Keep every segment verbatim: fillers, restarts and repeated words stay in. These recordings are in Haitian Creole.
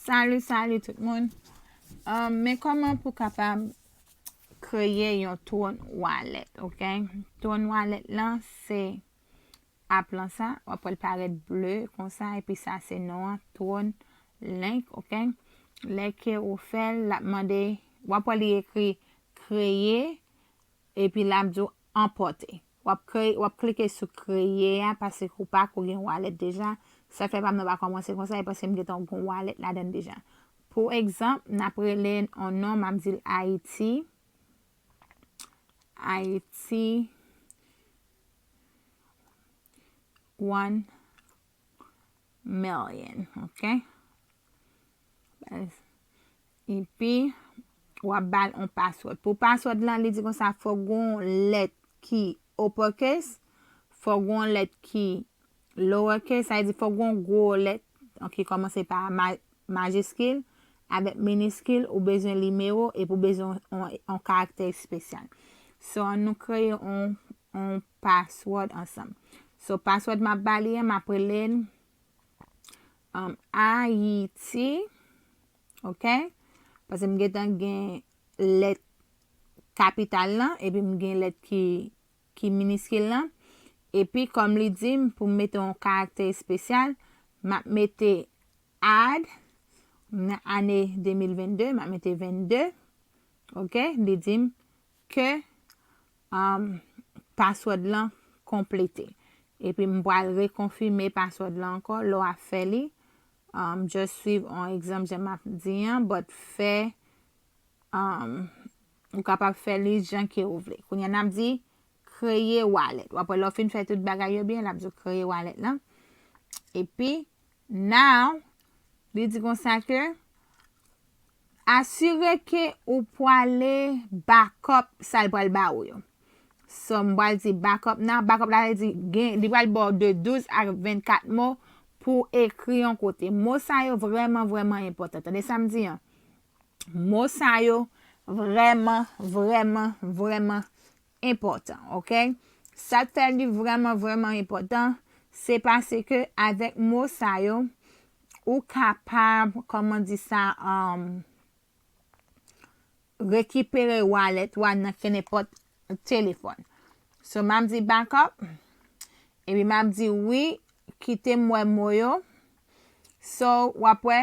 Salut, salut tout moun. Um, men kòman pou kapab kreye yon Tron Wallet, ok? Tron Wallet lan se app lan sa, w ap wè l parèt ble konsa, epi sa se non an, Tron Link, ok? Lè ke ou fè l, l ap mande, w ap wè li ekri kreye, epi l ap di w enpòte. W ap kreye, w ap klike sou kreye a, paske ou pa ko gen wallet deja. Sa fè pa m nan pa kòmanse konsa, e paske m gentan gon wallet ladan l deja. Pou egzanp, n ap rele yon non, m ap di l Ayiti. Ayiti one million, ok? Epi, w ap ba l yon password. Pou password lan, li di konsa, fòk gon lèt ki uppercase, fòk gon lèt ki lowercase, sa vle di fòk gon gwo lèt, ki kòmanse pa ma-, majiskil, avèk miniskil, ou bezwen nimewo, epi ou bezwen yon, yon karaktè espesyal. So, ann nou kreye yon, yon password ansanm. So, password m ap ba li an, m ap rele l, um, Ayiti, ok? Paske m gentan gen lèt kapital lan, epi m gen lèt ki, ki miniskil lan. Epi, kòm li di m pou m mete yon karaktè espesyal, m ap mete add, nan ane de mil vennde, m ap mete vennde, ok? Li di m ke, um, password lan konplete. Epi m pral rekonfime password lan ankò, lè w ap fè li. Um, just swiv yon egzanp jan m ap di an, but fè, um, ou kapab fè li jan ke ou vle. Kounye a n ap di kreye wallet. W ap wè lè w fin fè tout bagay yo byen, l ap di w kreye wallet lan. Epi, now, li di konsa ke asire ke ou pwale backup sa l pral ba ou yo. So, m pral di backup nan, backup la vle di gen, li pral ba w de douz a vennkat mo pou ekri yon kote. Mo sa yo vrèman, vrèman enpòtan. Tande sa m di an. Mo sa yo vrèman, vrèman, vrèman enpòtan, ok? Sa k fè li vrèman, vrèman enpòtan, se paske avèk mo sa yo, ou kapab, kòman di sa, um, rekipere wallet ou a nan kenenpòt telefòn. So, m ap di backup, epi m ap di wi, kite m wè mo yo. So, w ap wè,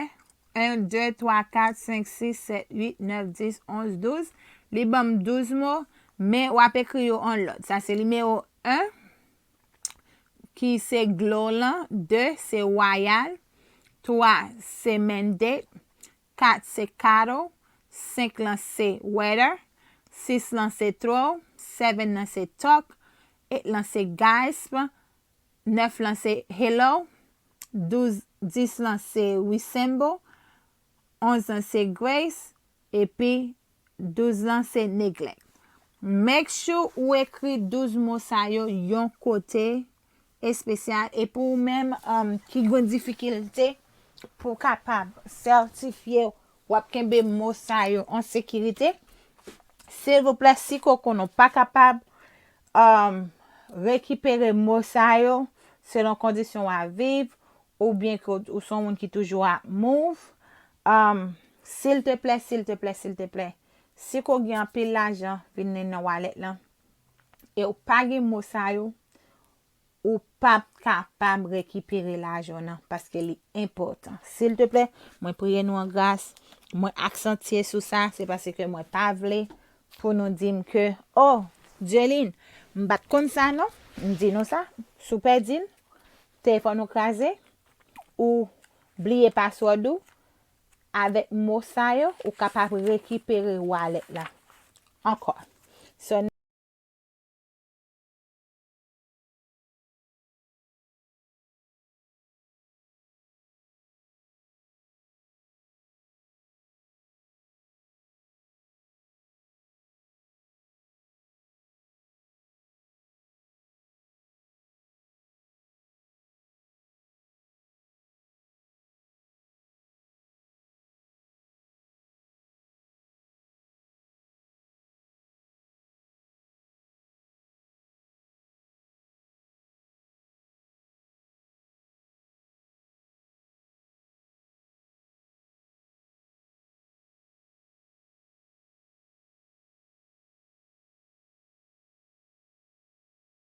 en, de, twa, kat, senk, sis, sèt, uit, nèf, dis, onz, douz. Li ban m douz mo, men w ap ekri yo an lòd. Sa se nimewo en, ki se Glow lan, de, se Royal, twa, se Mandate, kat, se Cattle, senk lan, se Weather, sis lan, se Throw, seven lan, se Talk, eight lan, se Gasp, nèf lan, se Hello, douz, dis lan, se Resemble, onz lan, se Grace, epi douz lan, se Neglect. Make sure ou ekri douz mo sa yo yon kote espesyal, e pou ou menm, um, ki gen difikilte pou w kapab sètifye w ap kenbe mo sa yo an sekirite, silvouplè, si koko nou pa kapab, um, rekipere mo sa yo selon kondisyon w ap viv, oubyen ke w, ou se yon moun ki toujou ap move, um, silteplè, silteplè, silteplè, si ke w gen anpil lajan vin nan wallet lan, e w pa gen mo sa yo, ou p ap kapab rekipere lajan w nan, paske li enpòtan. Silteplè, mwen priye nou an gras, mwen aksantye sou sa, se paske mwen pa vle pou nou di m ke, oh, Dieline, m pa t konn sa non, m di nou sa, si w pèdi l, telefòn ou kraze, ou bliye password ou, avèk mo sa yo, ou kapab rekipere wallet la ankò. So,